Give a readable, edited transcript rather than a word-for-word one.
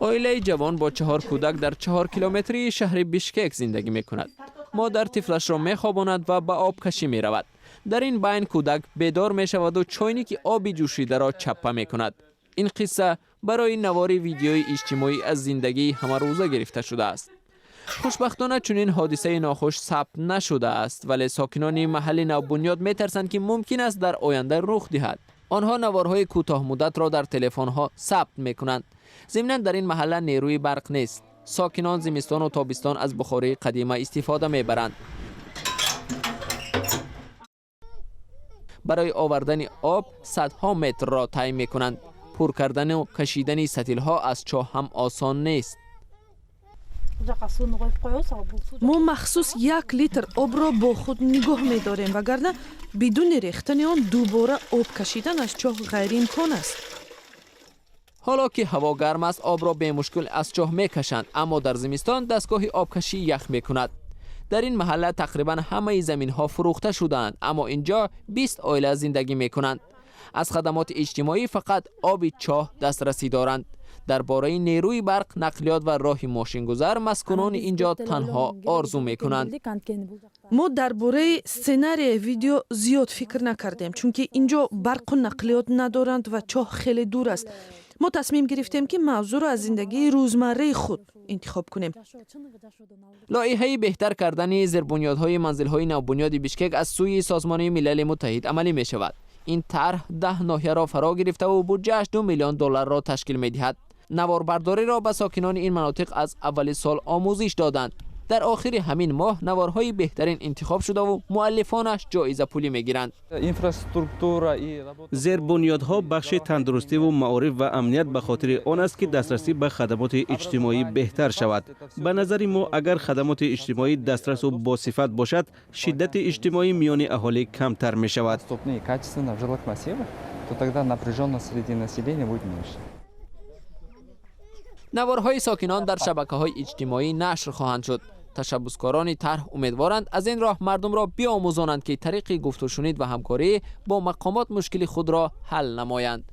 Оилаи ҷавон бо чаҳор кӯдак дар 4 километрии шаҳри Бишкек зиндагӣ мекунад. Модар тифлашро мехобонад ва ба обкашӣ меравад. Дар ин байн кӯдак бедор мешаваду чойники оби ҷӯшидаро чаппа мекунад. Ин қисса барои навори видеои иҷтимоӣ аз зиндагии ҳамарӯза гирифта шудааст. Хушбахтона, чунин ҳодисаи нохуш сабт нашудааст, вале сокинони маҳалли навбунёд метарсанд, ки мумкин аст дар оянда рух диҳад. Онҳо наворҳои кӯтоҳмуддатро дар телефонҳо сабт мекунанд. Зимнан, дар ин маҳалла нерӯи барқ нест. Сокинон зимистону тобистон аз бухории қадима истифода мебаранд. Барои овардани об садҳо метрро тай мекунанд. Пур кардану кашидани сатилҳо аз чоҳ ҳам осон нест. Мо махсус 1 литр обро бо худ нигоҳ медорем, вагарна бидуни рехтани он дубора об кашидан аз чоҳ ғайриимкон аст. Ҳоло ки ҳаво гарм аст, обро бемушкил аз чоҳ мекашанд, аммо дар зимистон дастгоҳи обкашӣ ях мекунад. Дар ин маҳалла тақрибан ҳамаи заминҳо фурӯхта шудаанд, аммо ин ҷо 20 оила зиндагӣ мекунанд. Аз хадамоти иҷтимоӣ фақат оби чоҳ дастрасӣ доранд. Дар бораи нерӯи барқ, нақлиёт ва роҳи мошингузар маскунони ин ҷо танҳо орзу мекунанд. Мо дар бораи сценарияи видео зиёд фикр накардем, чунки ин ҷо барқу нақлиёт надоранд ва чоҳ хеле дур аст. Мо тасмим гирифтем, ки мавзӯъро аз зиндагии рӯзмарраи худ интихоб кунем. Лоиҳаи беҳтар кардани зербунёдҳои манзилҳои навбунёди Бишкек аз сӯи Созмони Милали Муттаҳид амалӣ мешавад. Ин тарҳ 10 ноҳияро фаро гирифтаву буҷааш 2 миллион долларро ташкил медиҳад. Наворбардориро ба сокинони ин манотиқ аз аввали сол омӯзиш доданд. Дар охири ҳамин моҳ наворҳои беҳтарин интихоб шудаву муаллифонаш ҷоизапулӣ мегиранд. Инфраструктура. Зербунёдҳо, бахши тандурустиву маориф ва амният ба хотири он аст, ки дастрасӣ ба хадамоти иҷтимоӣ беҳтар шавад. Ба назари мо, агар хадамоти иҷтимоӣ дастрасу босифат бошад, шиддати иҷтимоӣ миёни аҳолӣ камтар мешавад. Качественно в жилых массивах, то тогда напряженность среди населения будет меньше. Наворҳои сокинон дар шабакаҳои иҷтимоӣ нашр хоҳанд шуд. Ташаббускорони тарҳ умедворанд, аз ин роҳ мардумро биомӯзонанд, ки тариқи гуфтушунид ва ҳамкорӣ бо мақомот мушкили худро ҳал намоянд.